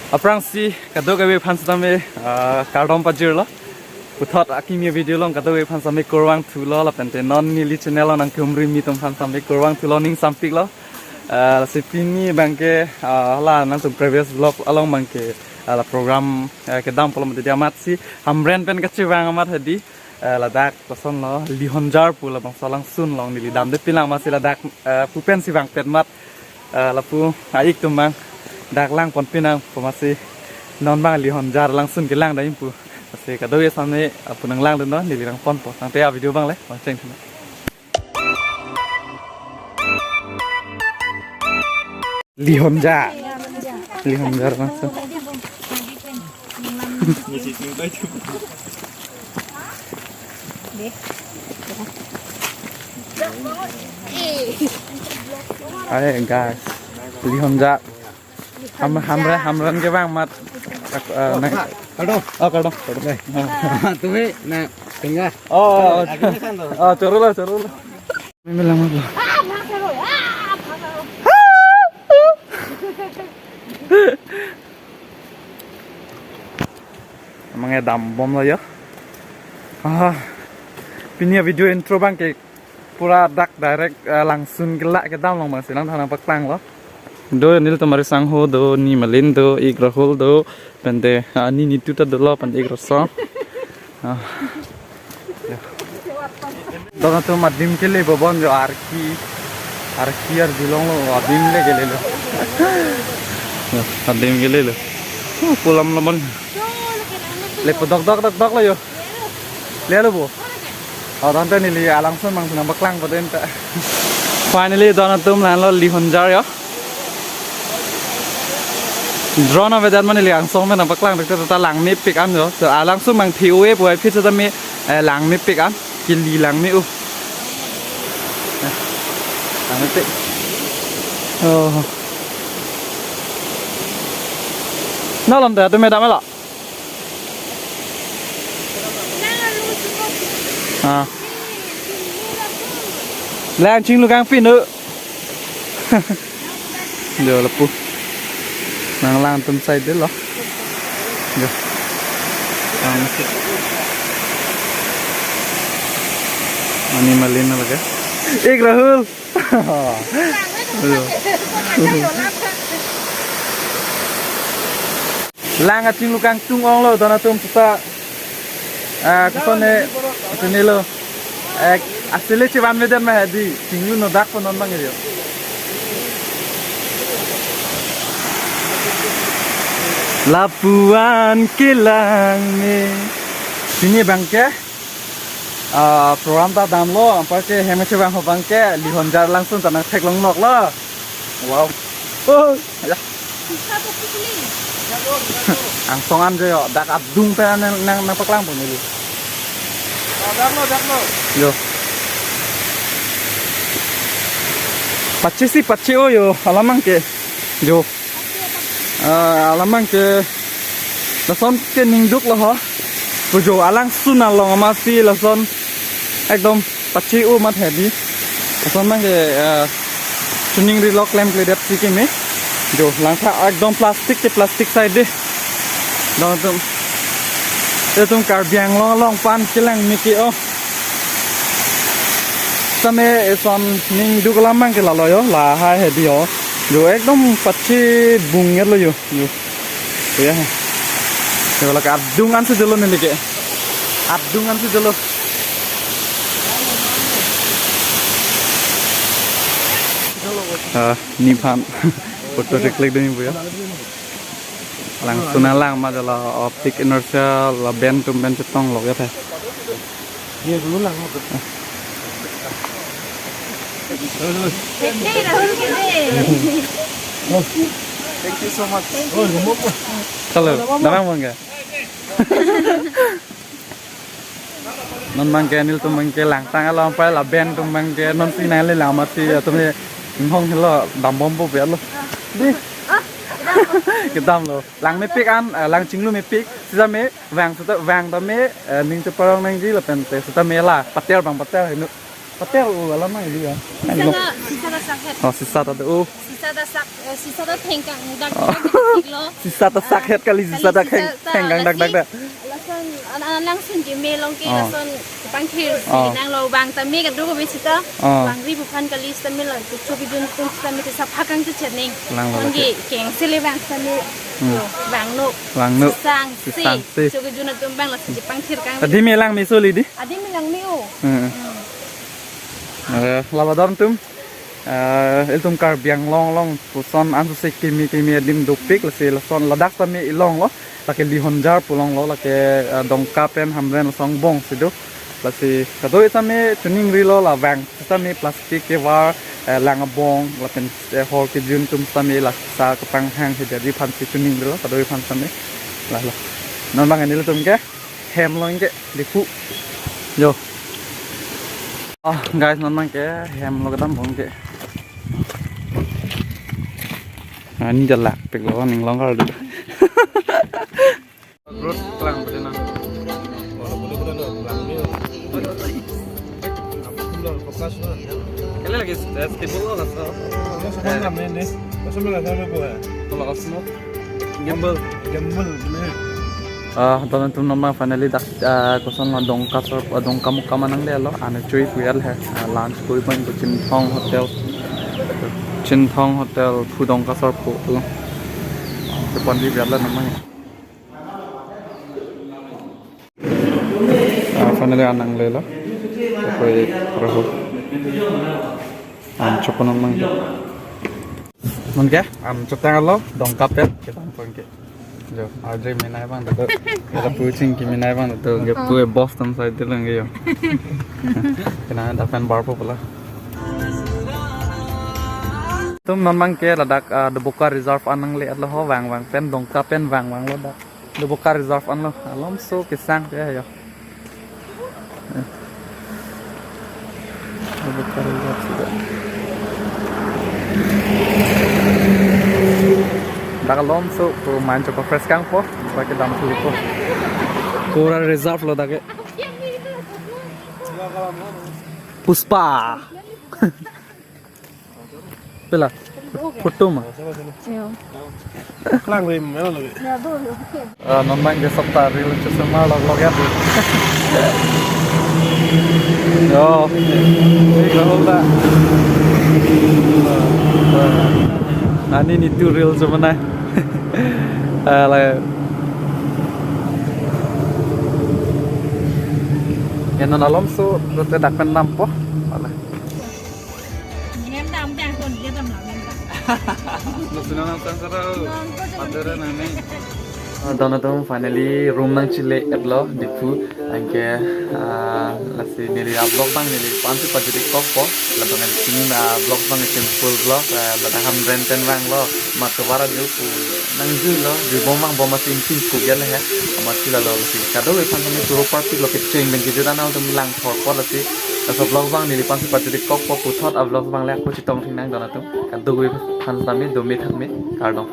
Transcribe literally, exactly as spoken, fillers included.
Aphrangsi kadokave aphan sitame, ah, kardom pajirlo. Puthot akimi video along kadokave aphan sitame kurvangthulo, lapente non neli channel along nangkehumri atum aphan sitame kurvangthulo, ning sampiklo. Ah, lasi pini abangke, ah, la nangtum previous vlog along abangke, ah, la program, eh, kedam pulo mati amatsi Hamren pen kachevang amat hedi, eh, ladak kosonlo, Lihonjar pu labangso alangsun along neli damde pinlang amatsi ladak, eh, pu pensi vangpet amat, eh, lapu a-ik atum abang dak langpon pinang pu amatsi non abang Lihonjar alangsun kelang dam pu. Lasi kadokave sitame, eh, pu nanglangdunnon, neli nangponpo. Tangte a-video abang le, vangcheng thunang. Lihonjar. Lihonjar alangsun. Hai, guys. Lihonjar. Ham, Hamren, Hamren kevang amat. Ak-, eh, nang. Kardom. Oh, kardom, kardom. Tumi na tinggal. Oh, oh, oh, chorolo, chorolo. Mimi lang amatlo. Amang ya dambomlo ya. Ah, pini a-video intro abangke pura dak direct, eh, langsun kela kedam along abangsi nangthan nangpaklanglo. Do nelitum arisangho, do Nimalin, do ik Rahul, do pente, ah, ni nitu ta dolo pente ik Rosong. Ah. Ya. Don atum adim kele bobon jo arki. Arki arjulonglo, adim le kelelo. Ya, adim kelelo. Uh, pulam lamon. Lepo dokdok dokdoklo yo. Lelo bo. Oh, tangte neli alangsun abang nangpaklangpo denta. Finally, don atum langlo Lihonjar yo. Drone avedet mane neli angsong pen nangpaklang, dokte ta langmepik an yo. So, alangsun abang thi-o-e pu ai phit sitame, eh, langmepik an. Kili langme-o. Eh, langmepik. Oh. Nalom ta tu medam lo. Ah. Lang chinglu kangpin nu. Jo lapu. Nanglang atum side lo. Jo. Ang si. Ani malin lagi. Ik Rahul. Jo. Lang achinglu kangtung onglo, don atum seta. Ah, kosonne, kosonne lo. Eh, asile chevanvedet ma hedi, chinglu nodak po non abang yo. Lapuan kelang me. Pini abangke, ah, program ta damlo, anparke hem chevangho abangke, Lihonjar alangsun ta nangtheklong noklo. Wow. Oh, ya. Angsong an jo yo, dak adung pen nang, nang, nangpaklangpo neli. Oh, daklo, daklo. Jo. Pachi si pachi-o yo, alam abangke. Jo. Ah, alam abangke. Lason ke ningduklo ho. Pu jo alangsun along amatsi lason ekdom pachi-o amat hedi. Lason abangke, eh, choningri lok klemkledetsi keme. Jo, langtha ekdom plastic ke plastic side de. Don atum. Itum Karbi Anglong along aphan kelang meke o. Tame eson ningduk alam abangke lalo yo, lahai hedi yo. Jo ekdom pachi bung-etlo yo. Jo. Ya. Ya, lake adung ansi dolo neli ke. Adung ansi dolo. Ah, nephan. Photo click dun pu ya. Langsun alang ma jala optic inertia lapen atum pen chetong lok ya the. Ye dulu lang. Hey, Rahul, hey. Thank you so much. Hello, damnang abangke. Non abangke nelitum abangke langtang along pai lapen atum abangke non si nangli lang amatsi atum ye inghong helo dambompo pe lo. Di. Kedamlo. Langmepik an, eh, lang chinglu mepik. Sitame vang sita vang tame, eh, ning cheparong nangji lapente sitame la pater abang pater heno. Pater o alam ma ili ya. Sisa ta, sisa ta sakhet. Oh, sisa ta, oh. Sisa ta sak, eh, sisa ta thengkang dak Oh. dak dak lo. Sisa ta sakhet kali, sisa ta Kali theng-, sisa ta thengkang dak dak lasi dak. Lason an, an langsun ke me along ke Oh. lason pangthir Oh. si nanglo, bang tame kadokave sita. Oh. Bang ri buphan kali sita me lo, tu choki jun tum sita me tu saphakang tu chetning. Langlo Kon lasi. ke keng sele bang sita me. Hmm. Bang no. Bang no. Sang Sisang se. se. Choki jun atum bang lason si pangthir kang. Adim me lang me soli di. Adim me lang me o. Hmm. Hmm. Eh, lalo don tum. Eh, ilitum Karbi Anglong along puson ansose kimi kimi adim dopik, lasi lason ladak sami ilong lo, lake Lihonjar pu along lo, lake, eh, Dongka pen Hamren lason angbong si do. Lasi kadokave sami choningri lo, la vang sami plastic kevar, eh, lang abong, lapen, eh, hor kejun atum sami la sisa kepanghang si jadi aphan si choningri lo, kadokave aphan sami. Lalo. Non bang nelitum ke hem along ke Diphu. Yo. Ah, guys, non bang ke hem along kedam abang ke. Ah, ini jalak pik lo, ning long kar do. Road kelang pade na. Kali lagi, eh, stable lo, laso. Kalau laso mo. Gimbal. Gimbal, bener. Ah, don atum non bang finally dak, ah, koson lo, Dongka sor, ah, Dongkamukam anang le lo, ane chui puyal he, ah, lunch koi bang ko Chinthong Hotel. Chinthong Hotel, Phu Dongka sor pu lo. Ke pon di biar la non bang. Ah, finally anang le lo. Koi Rahul. An chokon non bang. Mon ke? An chotang lo, Dongka pen, kedam pon ke. Jo, R J menai bang do. Kita puching ki menai bang do. Ke Oh. pu boss tam sai de lang ke yo. Kena dapan bar po pula. Tum non bang ke ladak, ah, Doboka Reserve anang le lo ho, vang vang pen, Dongka pen vang vang lo dak. Doboka Reserve anlo, alomso kesang ke yo. Eh. Doboka Reserve sida. Dak alomso, ko main choko fresh kang po, baki dam thuli po. Pura reserve lo dak ke. Puspa. Pela? Photo ma? Yo. Klang rim, melo lagi. Ya, bo, yo. Ah, non bang ke sabta reel chesema log log ya. Yo, ini Rahul da. Nani nitu reel sebenarnya. Ah, lagi. Ya, non alomso, rute dak pen dampo. Alah. Nang dam dang kon dia dam lang dam. Nang sunang nang sang sarau. Nang ko jangan Adara nang neng. Ah, don atum finally room nangchele-et lo, Diphu. Anke, ah, lasi neli a-vlog bang neli pansi pajuri kok po. Labang neli sini ma vlog bang simple vlog, ah, ladak Hamren pen vang lo. Matobar aju pu nangjuilo, jui bom vang bom asi ingtin pu gel he. Amat sila lo lasi kadokave aphan kami turo party lo kecheng pen kejut anal atum lang thor po lasi. Laso vlog bang neli pansi pajuri kok po, puthot a-vlog bang le ako chetong thing nang don atum. Kadokave aphan sami dome thakme, kardom.